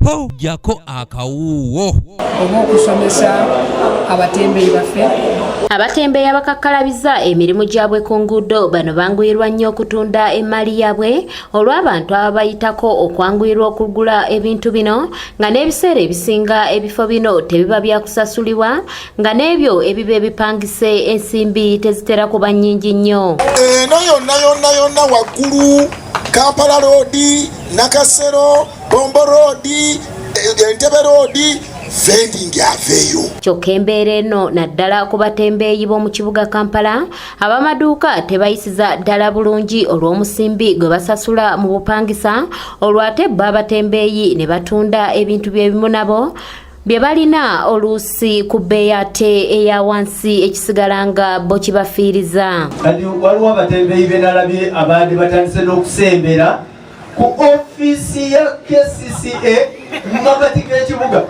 Ho, jjako akawuuwo. Oba okusomesa abatembeyi baffe. Abatembeeyi abakakkalabiza emirimu gyabwe ku nguudo bano banguyirwa nnyo okutunda emmali yaabwe olw'abantu ababayitako okwanguyirwa okugula ebintu bino, nga n'ebiseera ebisinga ebifo bino tebiba byakusasulibwa, nga n'ebyo ebiba ebipangise ensimbi tezitera kuba nnyingi nnyo. Eno yonna yonna yonna waggulu, Kampala Road, Nakasero, Bombo Road, Entebbe Road, vending aveeyo. Kyokka embeera eno, naddala ku batembeeyi b'omu kibuga Kampala, ab'amaduuka tebayisiza ddala bulungi olw'omusimbi gwe basasula mu bupangisa, olwo ate bo abatembeeyi ne batunda ebintu byebimu nabo bye balina oluusi ku bbeeyi ate eya wansi, ekisigala nga bo kibafiiriza. Kati waliwo abatembeeyi benalabye abandi batandise n'okusembera ku ofiisi ya KCCA mu makati g'ekibuga.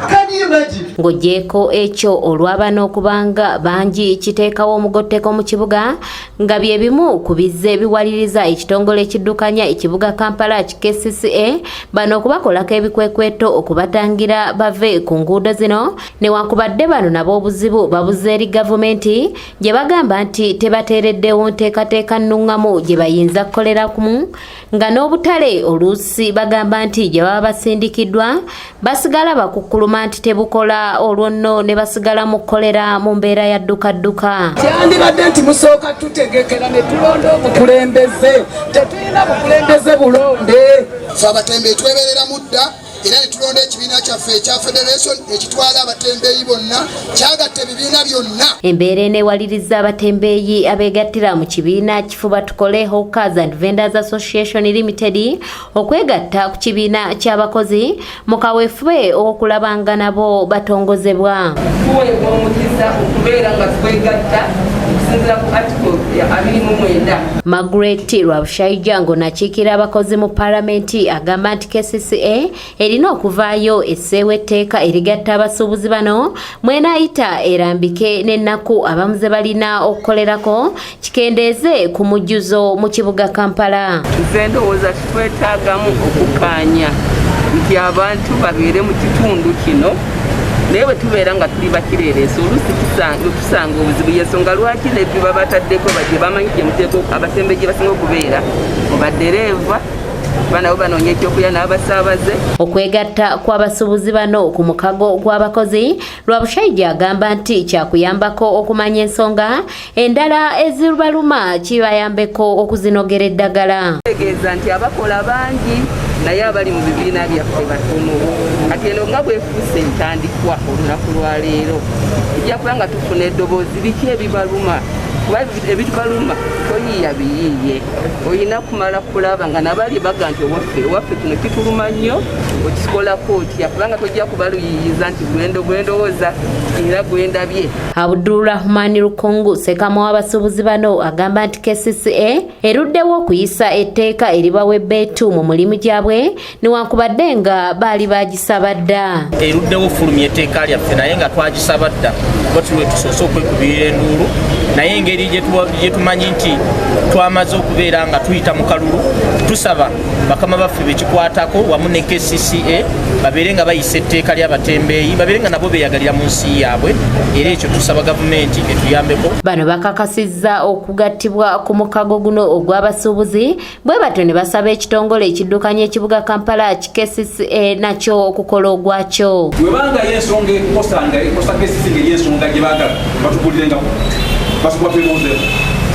Can you imagine? Ng'oggyeeko ekyo, olw'abano okubanga bangi kiteekawo omugotteko mu kibuga, nga bye bimu ku bizze biwaliriza ekitongole ekiddukanya ekibuga Kampala ki KCCA bano okubakolako ebikwekweto okubatangira bave ku nguudo zino, newankubadde bano nabo obuzibu babuze eri gavumenti gye bagamba nti tebateereddewo nteekateeka nnuŋŋamu gye bayinza kukoleramu, nga n'obutale oluusi bagamba nti gye baba basindikiddwa basigala bakukkuluma nti tebukola, olwo nno ne basigala mu kukolera mu mbeera ya ddukadduka. Kyandibadde nti musooka tutegekera ne tulonda obukulembeze. Tetulina bukulembeze bulonde. Fe abatembeeyi twebereramu dda, era ne tulonda ekibiina kyaffe ekya federation ekitwala abatembeeyi bonna, kyagatta ebibiina byonna. Embeera eno ewaliriza abatembeeyi abeegattira mu kibiina Kifuba Tukole Hawkers and Vendors Association Limited okwegatta ku kibiina ky'abakozi mu kaweefube ow'okulaba nga nabo batongozebwa. Tuweebwa omukisa okubeera nga twegatta okusinziira ku article ya 29. Margaret Rwabushaija, ng'onakiikira abakozi mu paalamenti, agamba nti KCCA erina okuvaayo esseewo etteeka erigatta abasuubuzi bano mwenaayita, erambike n'ennaku abamu ze balina okukolerako, kikendeeze ku mujjuzo mu kibuga Kampala. Nze ndowooza kitwetaagamu okukaanya nti abantu babeere mu kitundu kino, naye bwe tubeera nga tuli bakireeresa oluusi tusanga obuzibu. Yensonga lwaki nebyo bataddeko gye bamanyi gye muteeka abatembe gye basinga okubeera mu badereeva, kuba nabo banoonya ekyokulya n'abasaabaze. Okwegatta kw'abasuubuzi bano ku mukago gw'abakozi, Rwabushaija agamba nti kyakuyambako okumanya ensonga endala ezibaluma, kibayambeko okuzinogera eddagala. Tegeeza nti abakola bangi, naye abali mu bibiina byaffe batono. Kati eno nga bwefuuse entandikwa olunaku lwaleero, tujja kuba nga tufuna eddoboozi biki ebibaluma, kuba ebitubaluma toyiiya biyiiye, olina kumala kulaba nga nabali baga nti owaffe owaffe kino kituluma nnyo, okikolako otya? Kubanga tojja kubaluyiyiza nti gwendo gwendowooza era gwendabye. Abdulrahman Lukungu, ssekama w'abasuubuzi bano, agamba nti KCCA eruddewo okuyisa etteeka eribawa ebbeetu mu mulimu gyabwe, newankubadde nga baali bagisaba dda. Eruddewo fulumya etteeka lyaffe, naye nga twagisaba dda, kuba tuli tusoose okwekubirira enduulu. Naye engeri gye tumanyi nti twamaze okubeera nga tuyita mu kalulu, tusaba bakama baffe bekikwatako wamu ne KCCA babeere nga bayisa etteeka ly'abatembeeyi, babeere nga nabo beeyagalira mu nsi yaabwe. Era ekyo tusaba gavumenti etuyambeko. Bano bakakasizza okugattibwa ku mukago guno ogw'abasuubuzi, bwe batyo ne basaba ekitongole ekiddukanya ekibuga Kampala ki KCCA nakyo okukola ogwakyo. Webanga yensonga ekosa nga ekosa KCC, ngeri ensonga gye baagala batubuulirengako, basooka twebuuzeeko,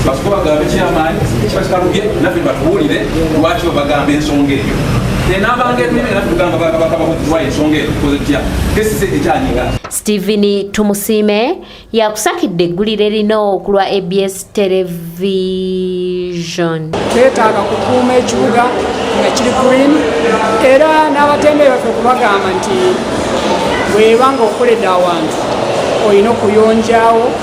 basooka bagambe kyamaanyi kiba kikalubye, naffe batubuulire lwaki babagamba ensonga eyo. Enabanga etulime, naffe tugamba bakababuziwa ensonga eyo tukoze tutya? KCC ekyanyiga. Stephen Tumusiime yakusakidde eggulire lino ku lwa ABS Television. Twetaaga kukuuma ekibuga nga kiri green, era n'abatembeeyi baffe okubagamba nti bweba nga okoledde awantu olina okuyonjawo.